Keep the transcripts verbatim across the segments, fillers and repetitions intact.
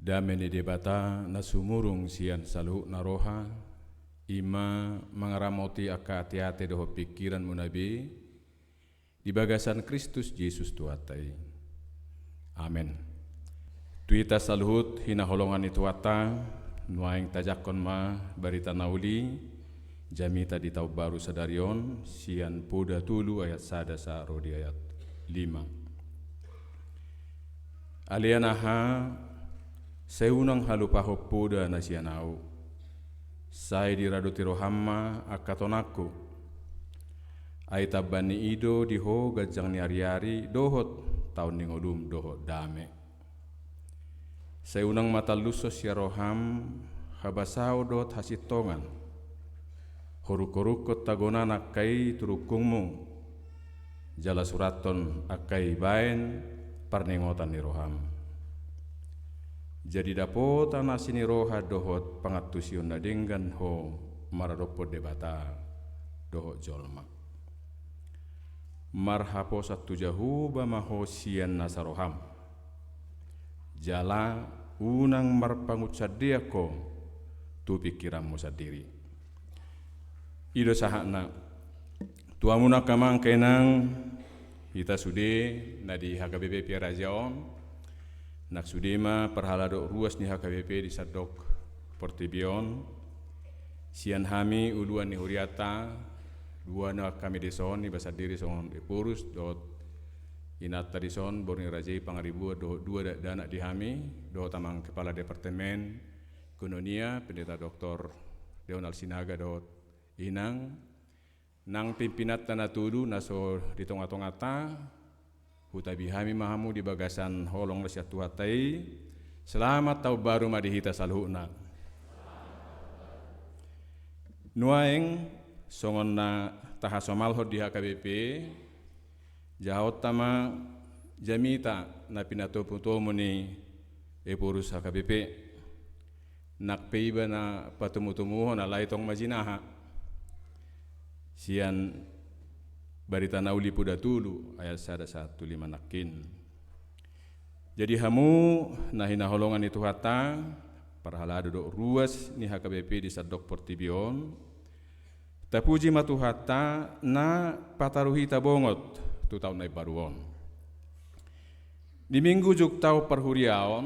Dame ni Debata na sumurung sian saluhutna roha, i ma mangaramoti angka ateate dohot pingkiranmuna be, di bagasan Kristus Jesus Tuhanta i. Amen. Tu hita saluhut hinaholongan ni Tuhanta, nuaeng tajangkon ma barita na uli, jamita di taon baru sadari on, sian Poda tolu ayat sada sahat ro di ayat lima. Ale anaha, sai unang halupahon poda na sian ahu. Sai diradoti roham ma angka tonangku. Ai tamba ni i do di ho ganjang ni ariari dohot taon ni ngolum dohot dame. Sai unang ma tallushon sian roham habasaon dohot hasintongan. Horukhoruk tagonan angka i tu rungkungmu, jala surathon angka i baen parningotan ni roham. Jadi dapotan asi ni roha dohot pangantusion na denggan ho maradophon Debata dohot jolma. Marhaposan tu Jahowa ma ho sian nasa roham. Jala unang marpangunsandean ho tu pingkiranmu sandiri. I do sahatna. Tu hamuna angka amang, angka inang, hita sude na di H K B P Piaraja on, nang sude ma parhalado ruas ni H K B P di sandok portibi on. Sian hami uluan ni hurianta, dua na hami dison, iba sandiri songon Ephorus dohot inanta dison, boru ni raja i Pangaribuan, dohot dua da-, dakdanak di hami, dohot amang kepala departemen ekonomia, Pendeta Doktor Donald Sinaga dohot inang, nang pimpinanta na tolu na so di tonga-tonganta, hutabi hami ma hamu di bagasan holong na sian Tuhanta i. Selamat taon baru ma di hita saluhutna. Nuaeng, songon na tahasomalhon di H K B P, jahaonta ma jamita na pinatomu-tomu ni Ephorus H K B P. Nang pe iba na patomu-tomuhon, alai tong ma jinaha. Sian Barita na Uli Poda tolu ayat sada sahat tu lima nangkin. Jadi hamu na hinaholongan ni Tuhanta, parhalado dohot ruas ni H K B P di sandok portibi on, tapuji ma Tuhanta na pataru hita bongot tu taon na imbaru on. Di minggu juk taon parhuriaon,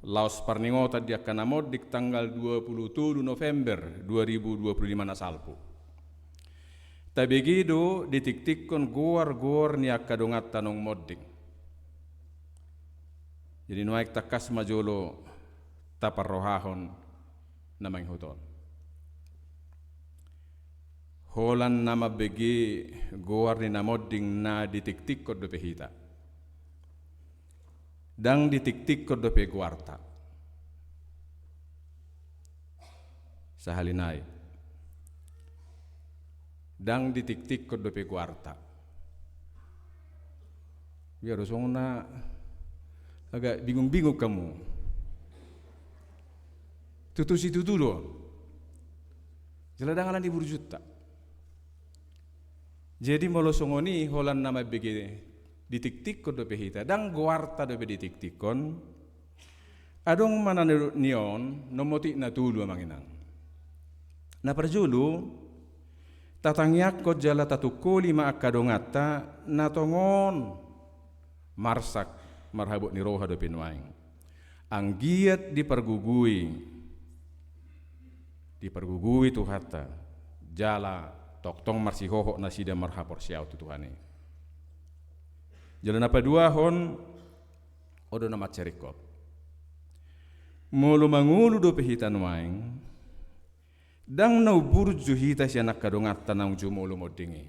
laos parningotan di angka na monding tanggal dua pulu tolu November dua ribu dua pulu lima na salpu, tabege do ditingtingkon goar-goar ni angka donganta naung monding. Jadi nuaeng tangkas ma jolo taparrohahon na mangihut on. Holan na mambege goar ni na monding na ditingtingkon dope hita. Ndang ditingtingkon dope goarta. Sahali nai. Ndang ditingtingkon dope goarta. Biar songon na agak bingung-bingung hamu. Tutu situtu do. Jala ndang alani burjuta. Jadi molo songon i, holan na mambege ditingtingkon dope hita, ndang goarta dope ditingtingkon. Adong ma na nidok ni on, nomotik na tolu amang inang. Na parjolo, tatangiangkon jala tatungkoli ma angka donganta na tongon marsak marhabot ni roha dope nuaeng. Anggiat dipargogoi, dipargogoi Tuhanta, jala tongtong marsihohot nasida marhaporseaon tu Tuhan i. Jala na paduahon, on do na mansai ringkot. Molo mangolu dope hita nuaeng, ndang na umburju hita sian angka donganta naung jumolo monding i.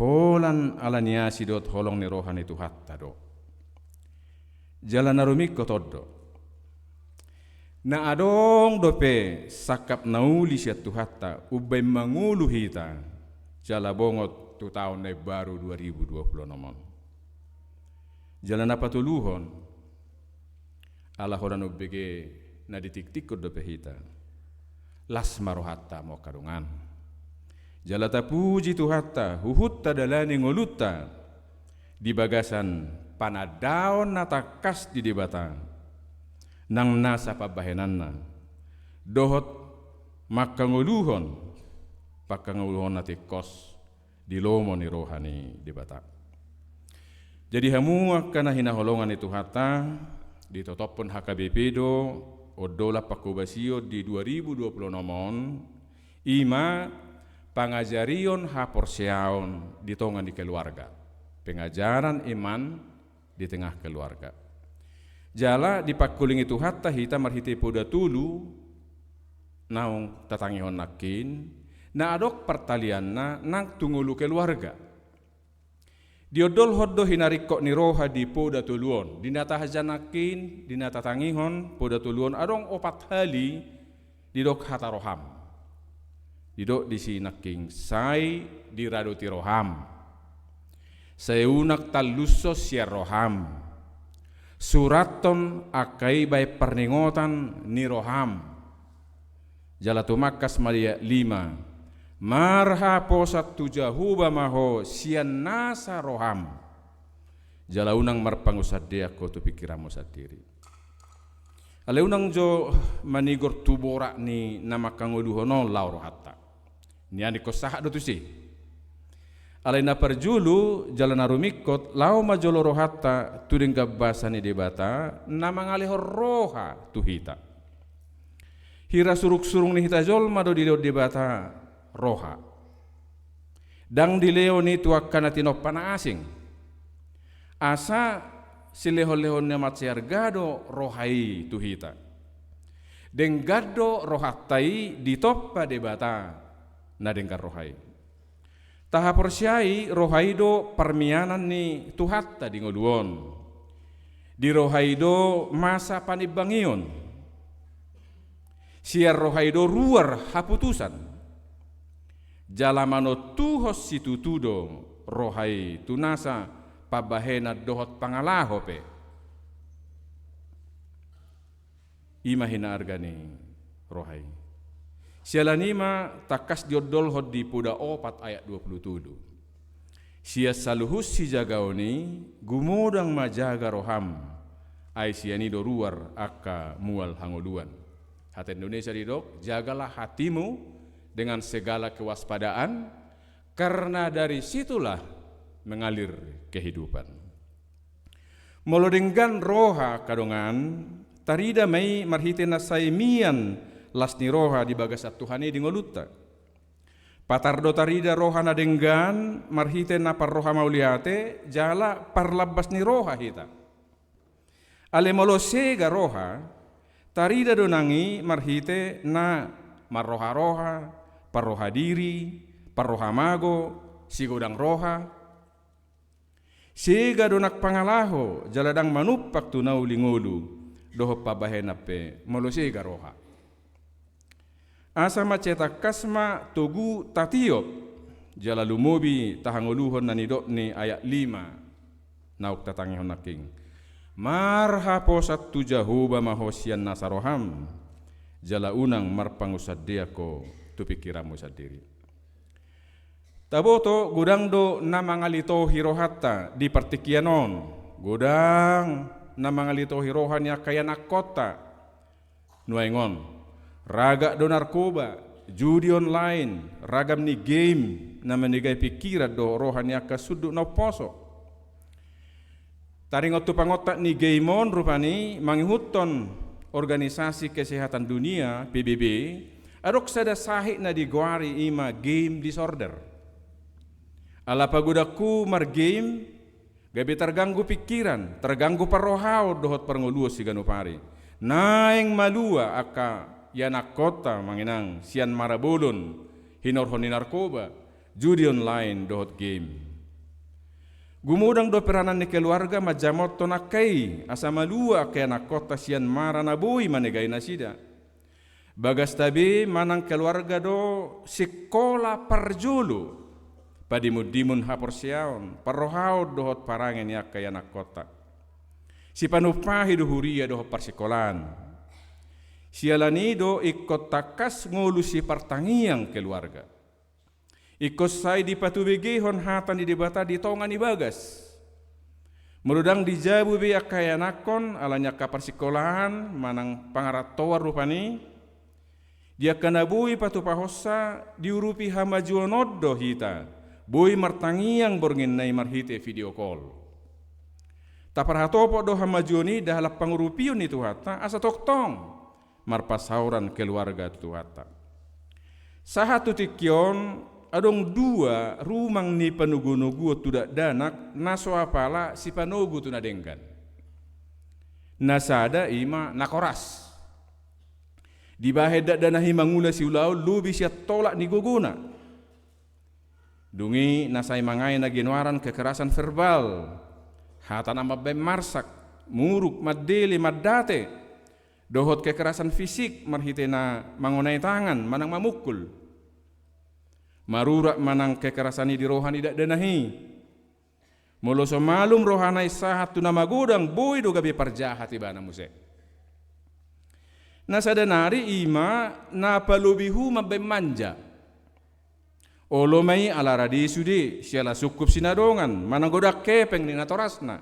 Holan alani asi dohot holong ni roha ni Tuhanta do. Jala na rumingkot on do. Na adong dope sangkap na uli sian Tuhanta umbaen mangolu hita jala bongot tu taon na imbaru dua ribu dua pulu onom on. Jala na patoluhon, ala holan umbege na ditingtingkon dope hita, las ma rohanta hamu angka dongan. Jala tapuji Tuhanta, huhut tadalani ngolunta di bagasan panandaon na tangkas di Debata. nang nasa pambahenanna, dohot mangkangoluhon pangkangoluhon na tingkos di lomo ni roha ni Debata. Jadi hamu angka na hinaholongan ni Tuhanta, ditotophon H K B P do ondolan pangkobasion di dua ribu dua puluh onom on, i ma pangajarion haporseaon di tonga ni keluarga, pengajaran iman di tengah keluarga. Jala dipangkulingi Tuhanta hita marhite poda tolu naung tatangihon nangkin, na adong partalianna nang tu ngolu keluarga. Diondolhon do hinaringkot ni roha di poda tolu on, di na tahaja nangkin, di na tatangihon poda tolu on, adong opat hali didok hata roham. Didok disi nangkin, sai diradoti roham. Sai unang tallushon sian roham. Surathon angka i bahen parningotan ni roham. Jala tumangkas ma di ayat lima, marhaposan tu Jahowa ma ho sian nasa roham. Jala unang marpangunsandean ho tu pingkiranmu sandiri. Alai unang jo manigor tu borat ni na mangkangoluhon on laho rohanta. Nian ingkon sahat do tusi. Alai na parjolo jala na rumingkot, laho ma jolo rohanta tu denggan basa ni Debata na mangalehon roha tu hita. Hira surungsurung ni hita jolma do dilehon Debata roha. Ndang dilehon i tu angka na tinompa na asing. Asa silehonlehon na mansai arga do roha i tu hita. Denggan do rohanta i ditompa Debata na denggan roha i. Tahaporseai roha i do parmianan ni Tuhanta di ngolu on. Di roha i do masa panimbangion. Sian roha i do ruar haputusan. Jala manontuhon situtu do roha i tu nasa pambahenan dohot pangalaho pe. I ma hinaarga ni roha i. Siala ni i ma tangkas diondolhon di poda opat ayat dua puluh tolu. Sian saluhut sijagaon i, gumodang ma jaga roham, ai sian i do ruar angka mual hangoluan. Hata Indonesia didok, jagalah hatimu dengan segala kewaspadaan, karena dari situlah mengalir kehidupan. Molo denggan roha angka dongan, tarida ma i marhite na sai mian las ni roha di bagasan Tuhan i di ngolunta. Patar do tarida roha na denggan marhite na parroha mauliate jala parlambas ni roha hita. Alai molo sega roha, tarida do nang i marhite na marroharoha, parroha diri, parroha mago, sigodang roha. Sega do nang pangalaho jala ndang manumpak tu na uli ngolu dohot pambahenan pe molo sega roha. Asa mansai tangkas ma togu tatiop jala lumobi tahangoluhon na nidok ni ayat lima naung tatangihon nangkin. Marhaposan tu Jahowa ma ho sian nasa roham, jala unang marpangunsandean ho tu pingkiranmu sandiri. Taboto godang do na mangalitohi rohanta di partingkian on, godang na mangalitohi roha ni angka ianakkonta. Nuaeng on, ragam do narkoba, judi online, ragam ni game na manegai pingkiran dohot roha ni angka sundut na umposo. Taringot tu pangontak ni game on rupani mangihuthon Organisasi Kesehatan Dunia, P B B, adong sada sahit na digoari i ma game disorder. Ala pagodangku margame, gabe targanggu pingkiran, targanggu parrohaon dohot parngoluon siganup ari. Naeng malua angka ianakkonta manang inang sian marabolon, hinorhon ni narkoba, judi online dohot game. Gumodang do peranan ni keluarga manjamothon angka i asa malua angka ianakkonta sian mara na boi manegai nasida. Bagasta be manang keluarga do sikola parjolo padimundimun haporseaon, parrohaon dohot parange ni angka ianakkonta. Sipanumpahi do huria dohot parsikolaan. Siala ni i do ingkon tangkas ngolu sipartangiang keluarga. Ingkon sai dipatubegehon hata ni Debata di tonga ni bagas. Molo ndang di jabu be angka ianakhon, alani angka parsingkolaan manang pangarantoan rupani, di angka na boi patupahonsa diurupi hamajuon on do hita, boi martangiang borngin na i marhite video call. Taparhatopot do hamajuon i dalan pangurupion ni Tuhanta, asa tongtong marpasaoran keluarga tu Tuhanta. Sahat tu tingki on, adong dua rumang ni panogunoguon tu dakdanak na so apala sipanogu tu na denggan. Na sada i ma na koras. Dibahen dakdanak i mangula siulaon lobi sian tolap ni gogona. Dung i na sai mangae na ginoaran kekerasan verbal, hata na mambahen marsak, muruk, mandele, mandate, dohot kekerasan fisik marhite na mangonai tangan manang mamukul. Marurat manang kekerasan i di roha ni dakdanak i. Molo so malum rohana i sahat tu na magodang, boi do gabe parjahat ibana muse. Na sada nari i ma na palobihu mambahen manja. Olo ma i ala rade sude, siala sungkup sinadongan, manang godang hepeng ni natorasna.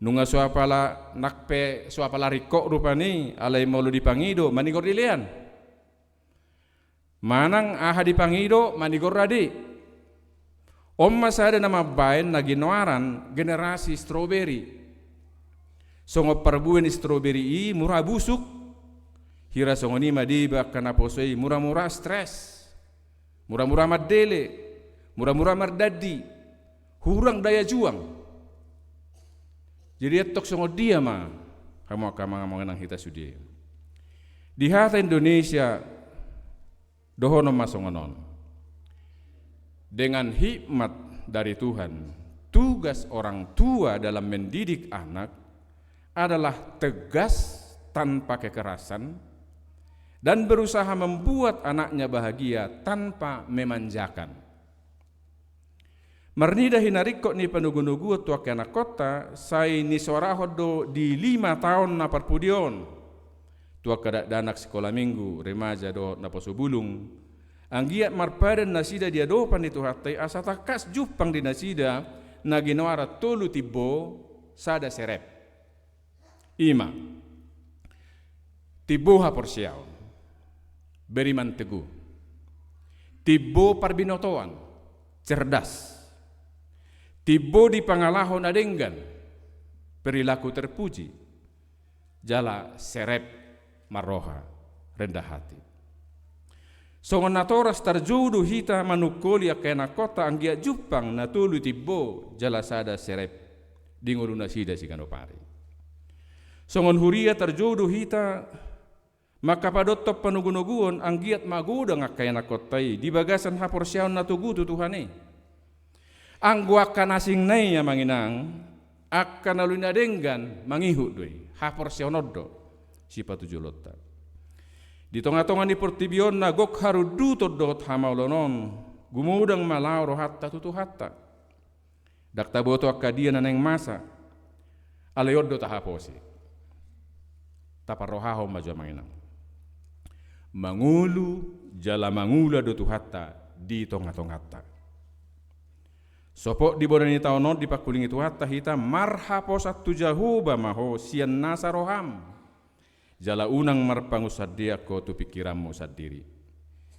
Nunga so apala nang pe so apala ringkot rupani, alai molo dipangido manigor dilean. Manang aha dipangido manigor rade. On ma sada na mambahen na ginoaran generasi stroberi. Songon parbue ni stroberi i mura busuk, hira songon i ma deba angka naposo i, mura-mura stres, mura-mura mandele, mura-mura mardandi, hurang daya juang. Jadi antong songon dia ma hamu angka amang, amang inang hita sude? Di hata Indonesia dohonon ma songon on. Dengan hikmat dari Tuhan, tugas orang tua dalam mendidik anak adalah tegas tanpa kekerasan dan berusaha membuat anaknya bahagia tanpa memanjakan. Marnida hinaringkot ni panogunoguon tu angka ianakhonta, sai nisoarahon do di lima taon na parpudi on tu angka dakdanak sikola minggu, remaja dohot naposo bulung, anggiat marpadan nasida di adopan ni Tuhanta i, asa tangkas jumpang di nasida na ginoaran tolu timbo sada serep. I ma, timbo haporseaon, beriman teguh. Timbo parbinotoan, cerdas. Timbo dipangalaho na denggan, perilaku terpuji. Jala serep marroha, rendah hati. Songon natoras tarjou do hita manungkoli angka ianakhonta anggiat jumpang na tolu timbo jala sada serep di ngolu nasida siganup ari. Songon huria tarjou do hita mangkapadothon panogunoguon anggiat magodang angka ianakhonta i di bagasan haporseaon na togu tu Tuhan i. Anggo angka na asing na i, amang inang, angka na uli na denggan mangihut do i, haporseaon on do sipatujolonta. Di tongatonga ni portibi on na gok harunduton dohot hamaolon on, gumodang ma laho rohanta tu Tuhanta. Ndang taboto angka dia na naeng masa, alai on do tahaposi. Taparrohahon ma jo, amang inang. Mangolu jala mangula do Tuhanta di tongatonganta. Sopot di bona ni taon on dipangkulingi Tuhanta hita, marhaposan tu Jahowa ma ho sian nasa roham, jala unang marpangunsandean ho tu pingkiranmu sandiri.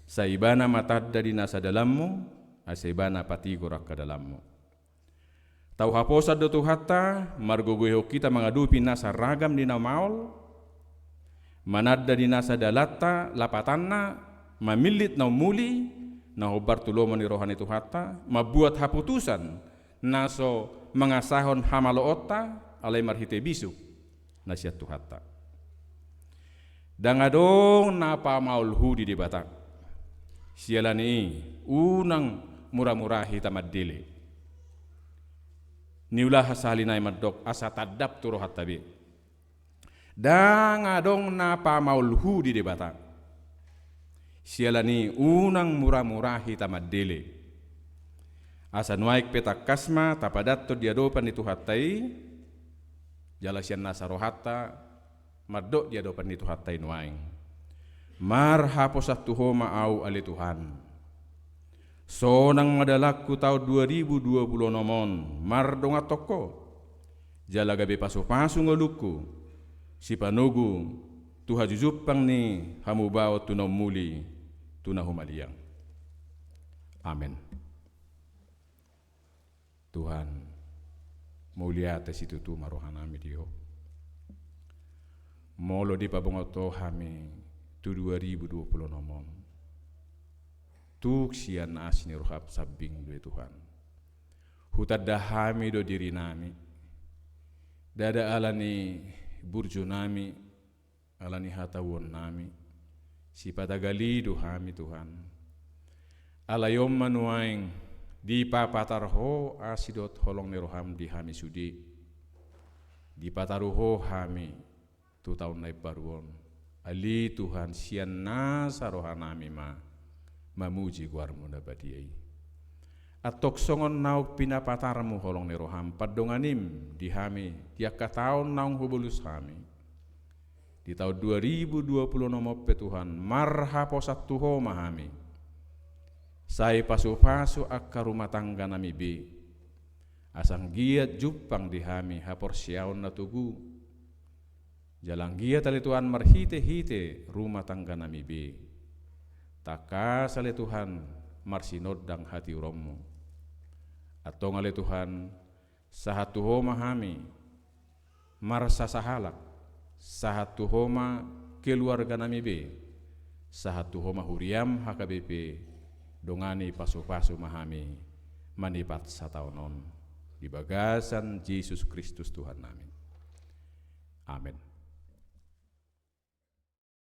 Sai Ibana ma tanda di nasa dalanmu, asa Ibana patigor angka dalanmu. Tau haposan do Tuhanta, margogoihon hita mangadopi nasa ragam ni na maol, mananda di nasa dalanta, lapatanna, mamillit na umuli, na hombar tu lomo ni roha ni Tuhanta, mambuat haputusan na so mangasahon hamaloonta, alai marhite bisuk na sian Tuhanta. Ndang adong na pamaolhu di Debata. Siala ni i, unang muramura hita mandele. Niulahan sahali nai mandok asa tandap tu rohanta be. Ndang adong na pamaolhu di Debata. Siala ni i, unang muramura hita mandele. Asa nuaeng pe tangkas ma tapadathon di adopan ni Tuhanta i, jala sian nasa rohanta mandok di adopan ni Tuhanta i nuaeng. Marhaposan tu Ho ma ahu ale Tuhan. Sonang ma dalanku taon dua ribu dua puluh onom on mardongan tongko, jala gabe pasupasu ngolungku, sipanogu tu hajujumpang ni hamubaon tu na umuli, tu na humaliang. Amen. Tuhan, mauliate situtu ma rohanami di Ho. Molo dipabongot Ho hami tu dua ribu dua puluh onom on, tuk sian asi ni roham sambing do i Tuhan. Hutanda hami do dirinami, ndada ala ni burjunami, ala ni hatauonnami, sipatagal i do hami Tuhan. Alai on ma nuaeng dipapatar Ho asi dohot holong ni roham di hami sude. Dipataru Ho hami tu taon na imbaru on. Alai Tuhan, sian nasa rohanami ma mamuji goarmu na badia i. Antong songon naung pinapatarmu holong ni roham pandonganim di hami di angka taon naung hubolus hami. Di taon dua ribu dua puluh onom on pe Tuhan, marhaposan tu Ho ma hami. Sai pasupasu angka rumah tangganami be. Asa anggiat jumpang di hami haporseaon na togu. Jala anggiat ale Tuhan marhitehite rumah tangganami be, tangkas ale Tuhan marsinondang hatiuronmu. Antong ale Tuhan, sahat tu Ho ma hami marsasahalak, sahat tu Ho ma keluarganami be, sahat tu Ho ma huriam H K B P, dongani pasupasu ma hami manipat sataon on. Di bagasan Jesus Kristus Tuhannami. Amen.